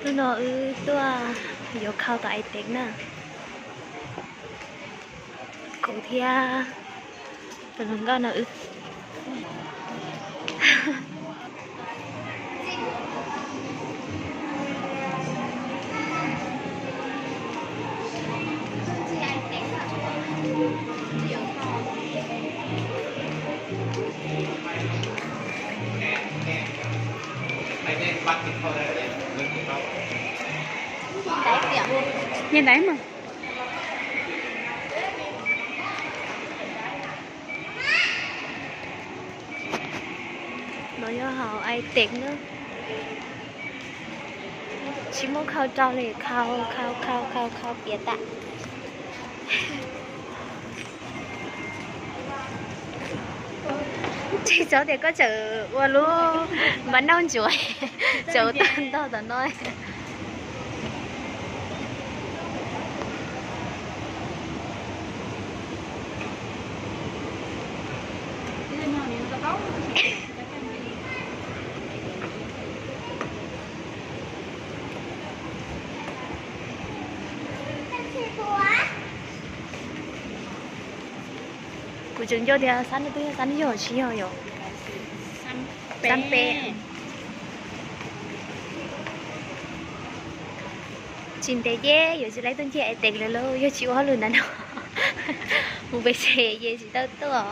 Hnub no wb tuaj yuav khau tom Aitev na. Kuv thiab tus hluas nkauj no wb. Niag ntaiv mas. No yog hauv Aitev na. Tsis muaj khau rau li, khau khau khau khau khau piav tas. Tsis txhob tias koj tseem ua lub npab nauj ntsuav, tseem ua tag ntog tom no. Kuv tseem nco tias xab no twb yog xab no yog tsis yog yom? Xab peb. Tsis ntev ces yuav tsis laib tuaj ncig Aitev lawm lauj, yog tsis ua hauj lwm ntawm no. Mus pem tsev ces tsis tau tuaj.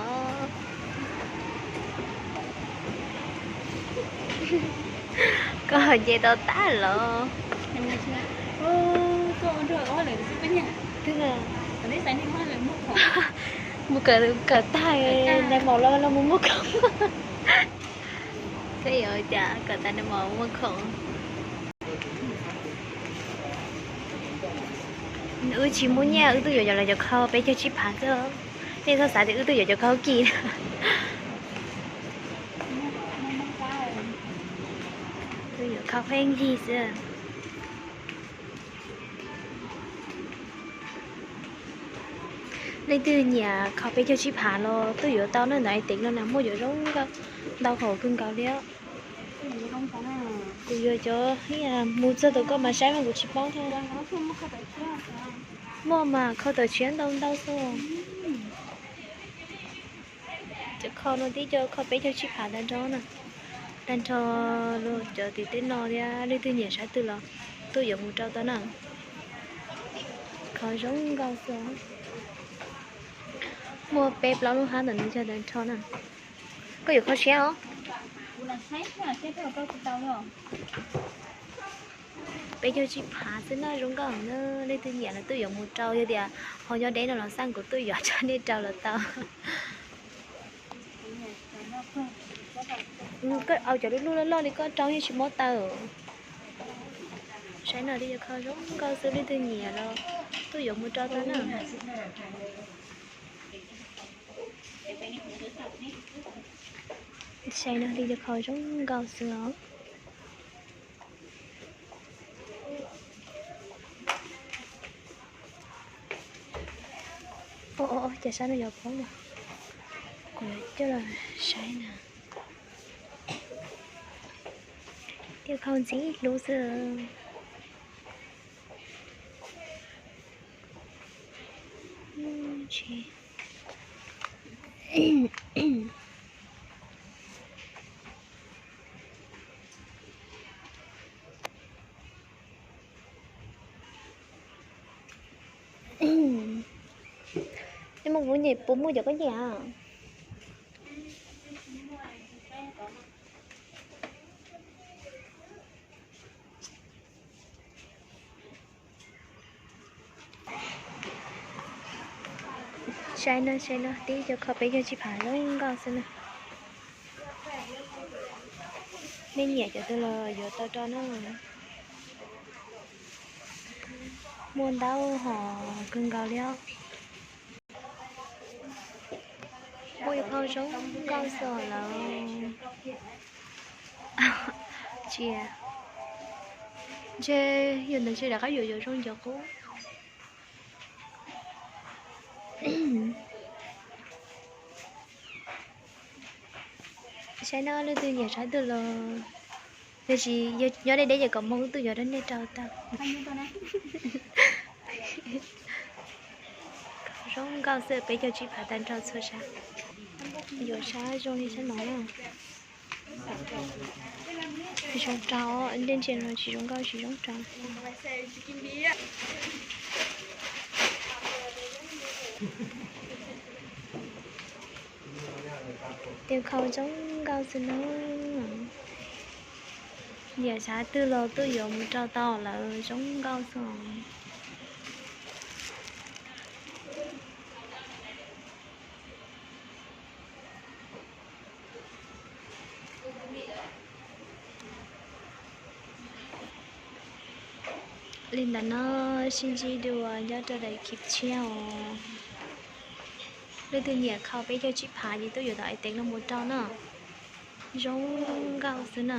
Koj nce tau tag los. Mus kawm, kawm tag nais maum los los mus muag khoom. Thiab yuav cas kawm tag nais maum muag khoom. Wb tsis muaj nyiaj, wb twb yuav cov los cov khau peb caug tsib phav xwb. Nej txhob xav tias wb twb yuav cov khau kim. Twb yuav khau pheej yig xwb. Leej twg nyiam khau peb caug tsib phav los twb yuav tau na, ntawm Aitev no na muaj cov zoo nkauj ntau hom kawg nkaus li. Kuv yuav cov mus txog tom koj mas saib mas kuv tsis paub thiab. Muaj mas khau tawm tshiab ntau ntau xwb. Cov khau no tib co khau peb caug tsib phav tag nrho na. Tag nrho los cov tim teb no thiab, leej twg nyiam saib twg los tuaj yuav mus rau tau na. Khau zoo nkauj xwb. Muaj peb plaub lub hab ntawm no cog tag nrho na. Koj yuav khau siab os? Peb caug tsib phav xwb na, zoo nkauj na, leej twg nyiam los tuaj yuav mus rau, yog tias ho nyob deb no los xaj kuv tuaj yuav tso nej rau los tau. Koj au cov lub lub loj loj li koj rau yeej tsis mob taw. Saib no twb yog khau zoo nkauj xwb, leej twg nyiam los tuaj yuav mus rau tau na. Saib no twb yog khau zoo nkauj xwb os. Ua ua cas sab no yuav poob na. Kuv yuav coj los saib na. Tej khau ntxim hlub xwb. Nej muaj kuv nyem puas muaj cov koj nyem? Saib no, saib no, tib co khau peb caug tsib phav zoo nkauj xwb na. Nej nyiam cov twg los yuav tau rau na. Muaj ntau hom kawg nkaus li os. Muaj ib qho zoo nkauj xwb lawm. Tsis, ntshe yog ntawd ntshe rov qab yuav yuav zoo ncov qub. Saib no leej twg nyiam saib twg los Tab sis nyob deb deb ces kom muaj ib tug yuav rau nej rau tau. Zoo nkauj xwb, peb caug tsib phav tag nrho txhua sab. Yuav sab zoo li sab no na. Zoo rau, dej ntsia no tsis zoo nkauj tsis zoo rau. Tes khau zoo nkauj xwb na. Niam xav twg los twb yuav mus rau tau lawm, zoo nkauj xwb os. Li ntawd no, sib ntsib dua nyob rau daim clip tshiab os. Leej twg nyiam khau peb caug tsib phav ces tuaj yuav tom Airtel no mus rau na. Zoo nkauj xwb na.